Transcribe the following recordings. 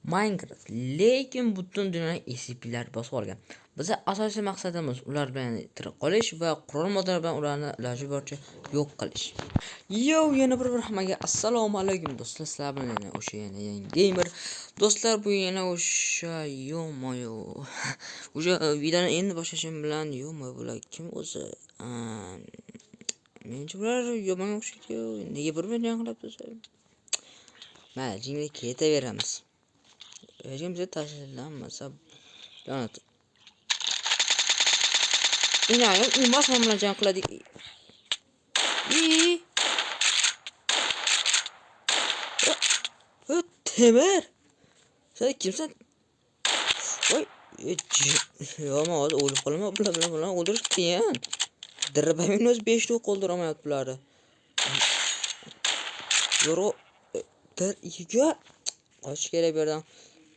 Minecraft, lekin butun dunyoni SCP'lar bosib olgan. Biza asosiy maqsadimiz ular bilan tirik qolish va qurol modlar bilan ularni iloji boricha yo'q qilish. Yo, yana bir hammaga assalomu alaykum do'stlar, sizlar bilan yana o'sha yana yangi gamer. Do'stlar, bu yana o'sha yo-moyo. O'sha videoni endi boshlashim bilan yo-moyo bular kim o'zi? Menimcha bular yomon o'xshaydi. Nega bir bilan jang qilyapti? Mayli, jingga ketaveramiz. Hech kimsa tashlanmasa, la'nat. Inayim, emasman bilan jang qiladi. Temir. Sen kimsan? Voy, yomon hozir o'lib qolaman. Bular bilan bularni o'ldirish qiyin. Drbaming o'zi 5 ta o'q o'ldiramayapti bularni. Yo'q, dir ikiga qochish kerak bu yerdan.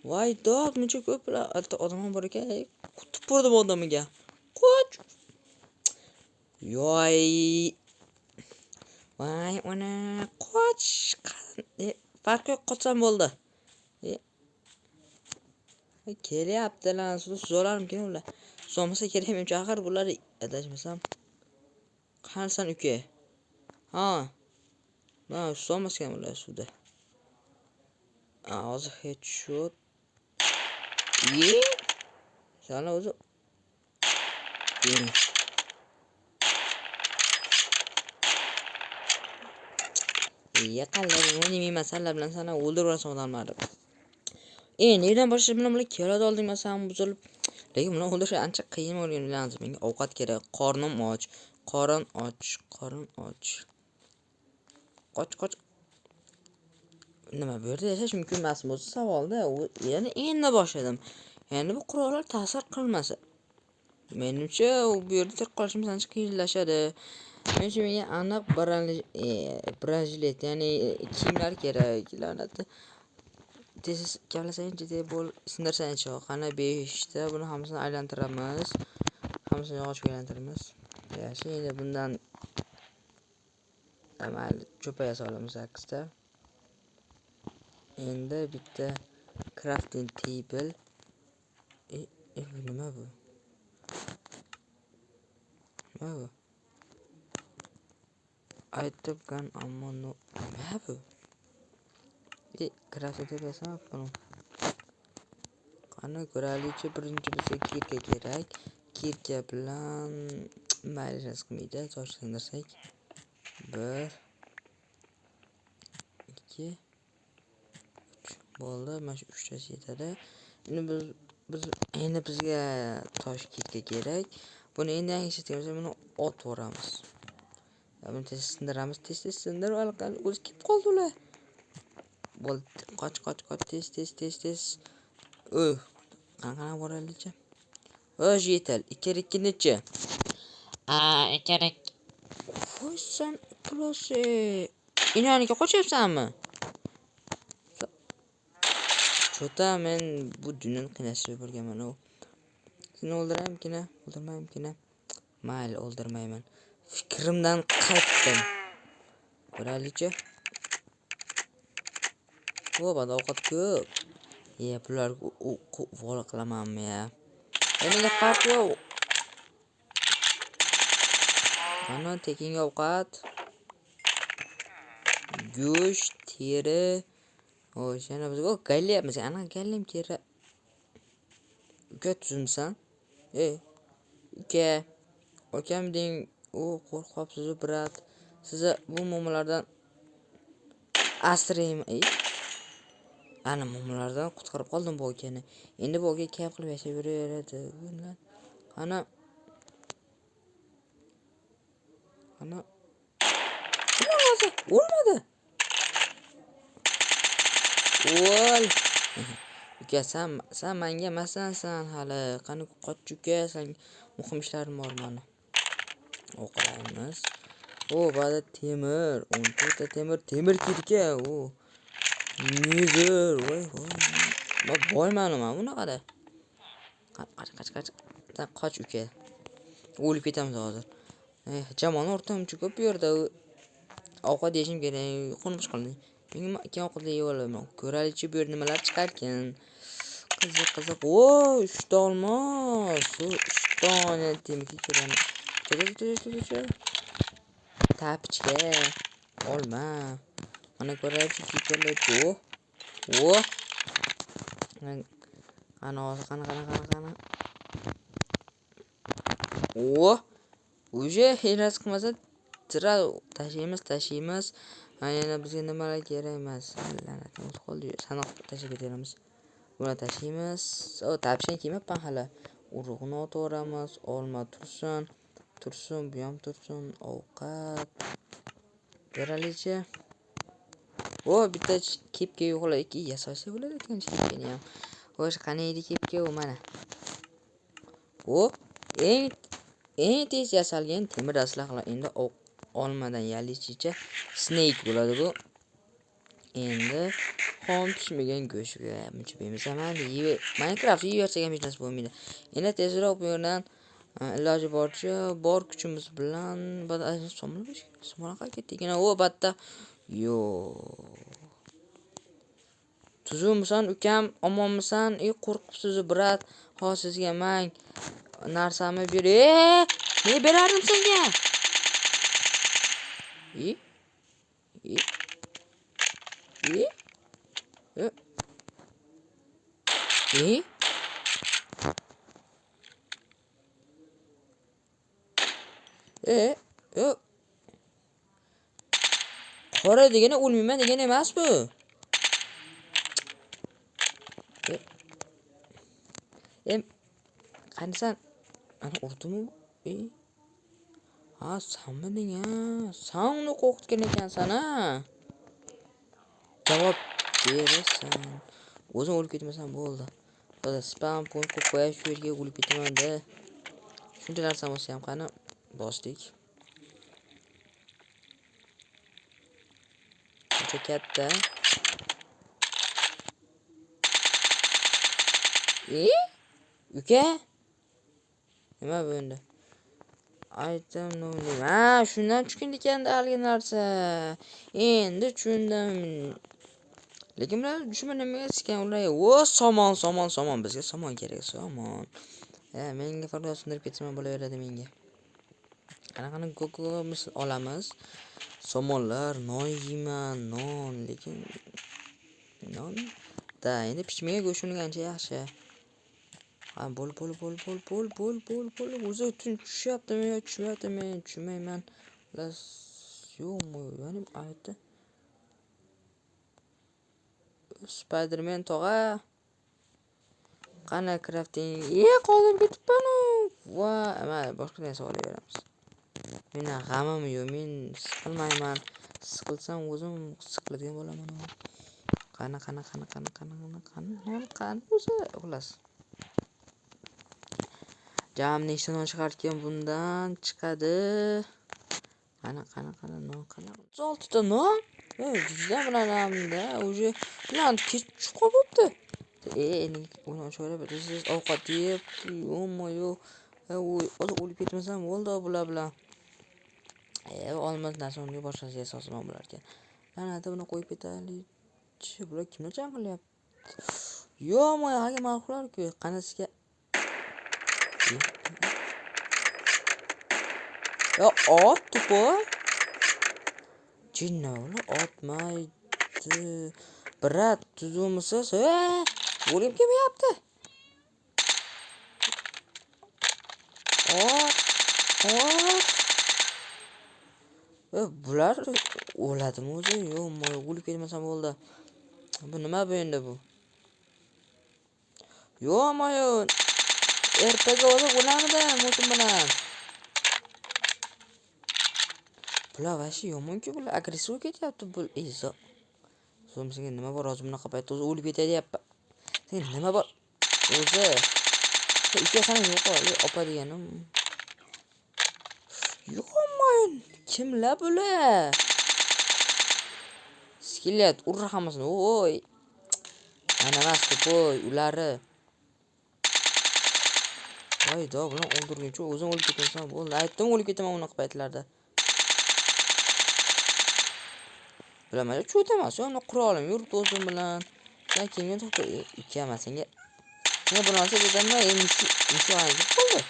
Voy dod, muncha ko'p bular. Alta odam ham bor ekan. Tupurdim odamiga. Qoch. Yoy. Voy, ona, qoch. Farqi yo'q, qochsam bo'ldi. Kelyaptilar, suvda suzolarmikin ular? Suzolmasa kerak, menimcha axir bular adashmasam. Qanisan uka? Ha. Ha, suzolmas ekan bular suvda. Hozir headshot. Ye. Sana o'zi. Ye, qallar o'ynamayman sanlar bilan, sana o'ldirib yuborasan odamlarni. Nerdan boshlash bilan bular keladi olding masalan buzilib. Lekin bularni o'ldirish ancha qiyin bo'lgan bilan menga ovqat kerak. Qornim och, qorin och, qorin och. Qoch, qoch. Nima bu yerda yashash mumkin emasmi o'zi savolda. Yana endi boshladim. Endi bu qurollar ta'sir qilmasa, menimcha bu yerda tirik qolishimiz ancha qiyinlashadi. Menimcha menga aniq bronjilet, ya'ni kiyimlar kerak. La'nat. Tez kavlasangchi deb bo'l, sindirsangchi. Qani 5 ta buni hammasini aylantiramiz. Hammasini yog'ochga aylantiramiz. Yaxshi, endi bundan mayli cho'pa yasa olamiz 8 ta. Endi bitta crafting table. Nima bu? Nima bu? Aytib gun ammo no. Nima bu? Crafting table yasamayapman. Qani ko'raylikchi, birinchi bizga kirka kerak. Kirka bilan mayli hech qilmaydi, tosh sindirsak. 1 2 3 bo'ldi. Mana shu 3 tasi yetadi. Endi biz endi bizga tosh kirka kerak. Buni endi yangi ishlatganmiz, buni ot o'ramiz. Buni tez sindiramiz, tez tez sindirib alqal o'zi ketib qoldi ular. Bo'ldi, qoch qoch qoch, tez tez tez tez. Qanaqa boraylikchi? O'z yetal, 2 2 necha? 2 2. Voy sen iflosi. Inaniga qochyapsanmi? Cho'ta men bu dunyoni qiynashtirib yuborganman u. Seni o'ldiraymikin, o'ldirmaymikin? Mayli, o'ldirmayman. Fikrimdan qaytdim. Ko'raylikchi. Ko'p, ovqat ko'p. Ye, bular vola qilamanmi ya? Menga farq yo'q. Mana tekinga ovqat. Go'sht, teri. Xo'sh, yana bizga gallayapmiz. Ana gallam kerak. Uka tuzumsan? Uka. Akam deng, u qo'rqyapsiz, brat. Sizni bu muammolardan asrayman. Ana muammolardan qutqarib qoldim bu akani. Endi bu aka kayf qilib yashab yuraveradi. Ana. Ana. O'lmadi. O'l. Uka, sen menga emasan hali. Qani qoch uka, sen muhim ishlarim bor mani. O'qiramiz. O, ba'da temir, 14 ta temir, temir kirka, o. Nezer, voy voy. Men boyman men bunaqada. Qoch qoch qoch. Sen qoch uka. O'lib ketamiz hozir. Jamon o'rtamchi ko'p bu yerda. Ovqat yeyishim kerak. Qo'nim qoldi. Menga keyin ovqatlar yeb olaman. Ko'raylikchi bu yerda nimalar chiqarkan. Qiziq, qiziq. O, 3 ta olmos. 3 dona temiki ko'raman. Tapichka, olma. Mana ko'raylikchi, keyperlar. O. O. Qani hozir, qani, qani, qani, qani. O. Уже hech narsa qilmasa, tira tashlaymiz, tashlaymiz. Ha, yana bizga nimalar kerak emas. La'natni o'zi qoldi. Sanoq tashlab ketaveramiz. Buni tashlaymiz. O, tapishni kiymayapman hali. Urug'ini otaveramiz. Olma tursin. Tursin, bu ham tursin. Ovqat. Beraylikchi. O, bitta kepka yo'qlar. Ikki yasalsa bo'ladi ekan kepkani ham. Xo'sh, qani edi kepka u mana. O, eng tez yasalgan temir aslahlar endi olmadan yalichicha snake bo'ladi bu. Endi xom pishmagan go'shtga muncha bermaysan. Mayli, Minecraft yeyversak ham hech narsa bo'lmaydi. Endi tezroq bu yerdan iloji boricha bor kuchimiz bilan somon ketdik. O, batta. Yo'q. Tuzukmisan ukam, omonmisan? Ey, qo'rqibsiz, brat. Hozir sizga mang narsamni ber. Ne berardim senga? E? E? E? E? E? E? E? Qora degani o'lmayman degani emas bu. E? E? Qanisan? Ana urdimi? E? Ha, sanmiding ha? San uni qo'rqitgan ekansan ha? Javob berasan. O'zim o'lib ketmasam bo'ldi. Hozir spam point qo'yib qo'yay shu yerga o'lib ketaman-da. Shuncha narsa bo'lsa ham qani bosdik. Shuncha katta. E? Uka? Nima bu endi? Item no name. Ha, shundan tushgan ekanda haligi narsa. Endi tushundim. Lekin bular dushman nimaga chiqqan ular? O, somon, somon, somon. Bizga somon kerak, somon. Menga farq sindirib ketsam ham bo'laveradi menga. Qanaqani ko'kimiz olamiz. Somonlar, non yeyman, non, lekin non da endi pichmaga go'sht ungancha yaxshi. Ha, bo'l, bo'l, bo'l, bo'l, bo'l, bo'l, bo'l, bo'l. O'zi tun tushyaptimi yo tushmayaptimi, tushmayman. Xullas, yo'qmi, ya'ni aytdi. Spiderman tog'a. Qani crafting? Qoldim ketibman-u. Va, mayli, boshqa narsa olaveramiz. Meni g'amim yo'q, men siqilmayman. Siqilsam o'zim siqiladigan bo'laman. Qani, qani, qani, qani, qani, qani, qani, non qani o'zi, xullas. Jam nechta non chiqarkan bundan chiqadi. Qani, qani, qani, non qani? 36 ta non? Juda bilanamda, уже bilan kech tushib qolibdi. Endi uni ochaverib, siz ovqat yeb, yo'qmi, yo'q. Hozir o'lib ketmasam bo'ldi bular bilan. Olmos narsa unga boshqasi yasasim bo'lar ekan. La'nati, buni qo'yib ketaylikchi. Bular kimni jang qilyapti? Yo'qmi, hali ma'qullar-ku. Qanisiga? Yo, ot tupo. Jinni, ular otmaydi. Brat, tuzukmisiz? O'lim kelmayapti. Ot, ot. Bular o'ladimi o'zi? Yo'qmi, o'lib ketmasam bo'ldi. Bu nima bu endi bu? Yo'qmi, yo'q. Ertaga o'zi o'lamidi o'zim bilan. Bular vashi yomonku, bular agressiv ketyapti bu. So'm senga nima bor hozir bunaqa paytda o'zi o'lib ketay deyapti. Senga nima bor o'zi? Ukasini yo'q, opa deganim. Yo'qman. Kimlar bular? Skelet ur hammasini. Oy. Mana emas, to'y ulari. Voy, do bilan o'ldirguncha o'zim o'lib ketmasam bo'ldi. Aytdim o'lib ketaman unaqa paytlarda. Bilaman, cho't emas, uni qurolim yuribdi o'zim bilan. Sen kimga to'xta, ukam senga. Senga bir narsa dedimmi? Mushu aytib qoldi.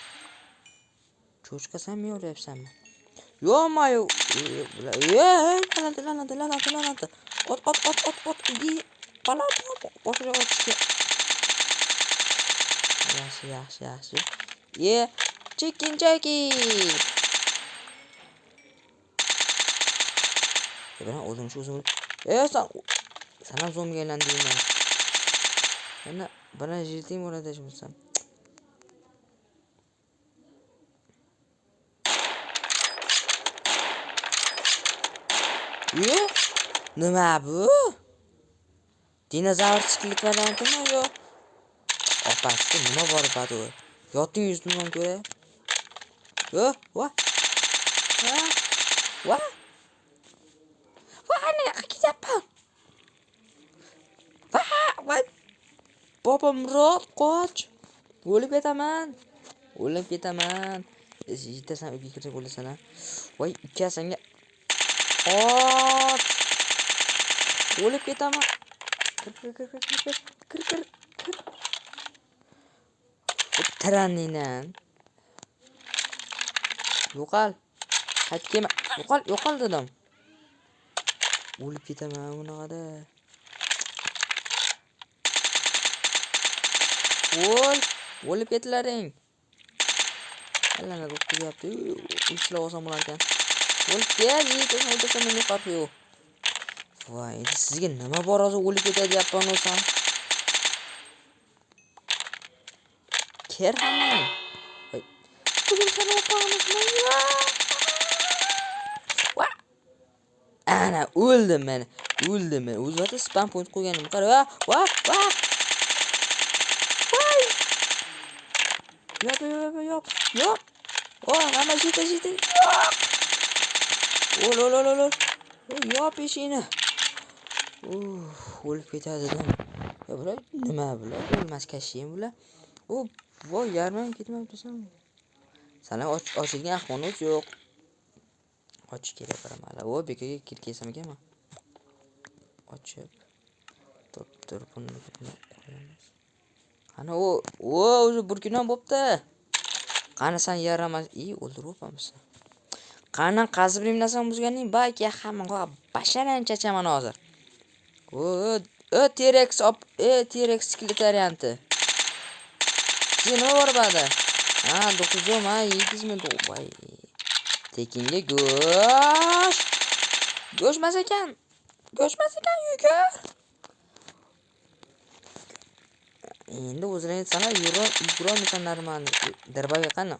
Cho'chqa san miyovlayapsanmi? Yo'q-mayu. La'nati, la'nati, la'nati, la'nati. Ot, ot, ot, ot, ot. Bala, boshqa otishga. Yaxshi, yaxshi, yaxshi. Chicken jockey. Bilan o'zim shu o'zim. Sen ham zombiga aylandingmi? Yana bana jilting bo'ladi shunsan. Nima bu? Dinozavr skelet variantimi yo? Opasi nima bor badu? Yoting yuzimdan ko'ra. Va. Va. Va, nima ketyapman? Va, va. Bobomurod, qoch. O'lib ketaman. O'lib ketaman. Yetasan, uyga kirsang o'lasan-a. Voy, ikkasanga. Ot. O'lib ketaman. Kir, kir, kir, kir, kir, kir, kir, kir. Tiranninan. Yo'qol. Qaytib kelma. Yo'qol, yo'qol dedim. O'lib ketaman bunaqada. O'l, o'lib ketlaring. Allanada o'qiyapti. Uchla olsam bo'lar ekan. O'lib ket, yetasan, o'ldirsam menga farqi yo'q. Voy, endi sizga nima bor hozir o'lib ketadi deyapman o'sam. Ker hammang. Voy. O'zim seni o'pamizmi? Va. Ana o'ldim men. O'ldim men. O'zi spam point qo'yganim. Qara, va, va, va. Voy. Yo'q, yo'q, yo'q, yo'q. O, hamma jita, jita. Yo'q. O'l, o'l, o'l, o'l. Yop eshikni. O'lib ketadi dedim. Ya bular nima bular? O'lmas kashiyim bular. U voy, yarmam ketmabdi desam. Sana ochilgan ahvol yo'q. Ochish kerak bir mala. O, bekaga kirib kelsam ekanmi? Ochib turib buni qo'yamiz. Qani u, o'zi bir kun ham bo'pti. Qani sen yaramas, o'ldirib o'pamisan. Qani qazib nimnasan buzganing, balki hamma basharan chachaman hozir. O, T-Rex op, T-Rex skelet varianti. Sizga nima bor ba'da? Ha, 9 ha, 7 ming. Voy. Tekinga go'sht. Go'shtmas ekan. Go'shtmas ekan, yugur. Endi o'zlaring sana yugurolmaysan normani. Darbaga qani?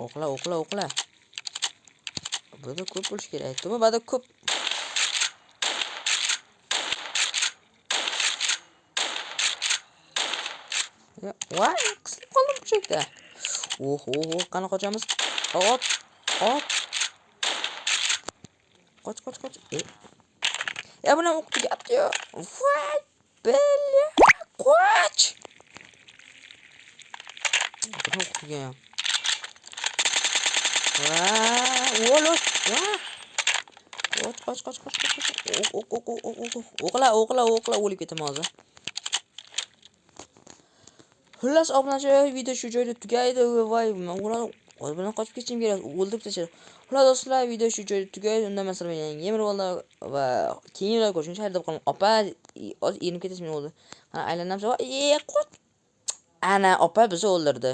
O'qla, o'qla, o'qla. Burada ko'p bo'lish kerak. Aytdimmi, ba'da ko'p. Voy, qisilib qoldim burchakda. Oh, oh, oh, qani qochamiz? Ot, ot. Qoch, qoch, qoch. Ya buni o'q tugabdi-yu. Voy, bella, qoch. Buni o'q tugagan. Voy, o'l, o'l. Qoch, qoch, qoch, qoch, qoch. O'q, o'q, o'q, o'q, o'q. O'qla, o'qla, o'qla, o'lib ketaman hozir. Xullas, obunachi, video shu joyda tugaydi. Voy, men o'g'il bilan qochib ketishim kerak, o'ldirib tashladi. Xullas do'stlar, video shu joyda tugaydi. Undan men sizlar bilan yangi bir va keyingi videoda ko'rishguncha xayr deb qoling. Opa, hozir erinib ketasiz meni o'ldi. Qani aylanamiz. Qoch. Ana opa bizni o'ldirdi.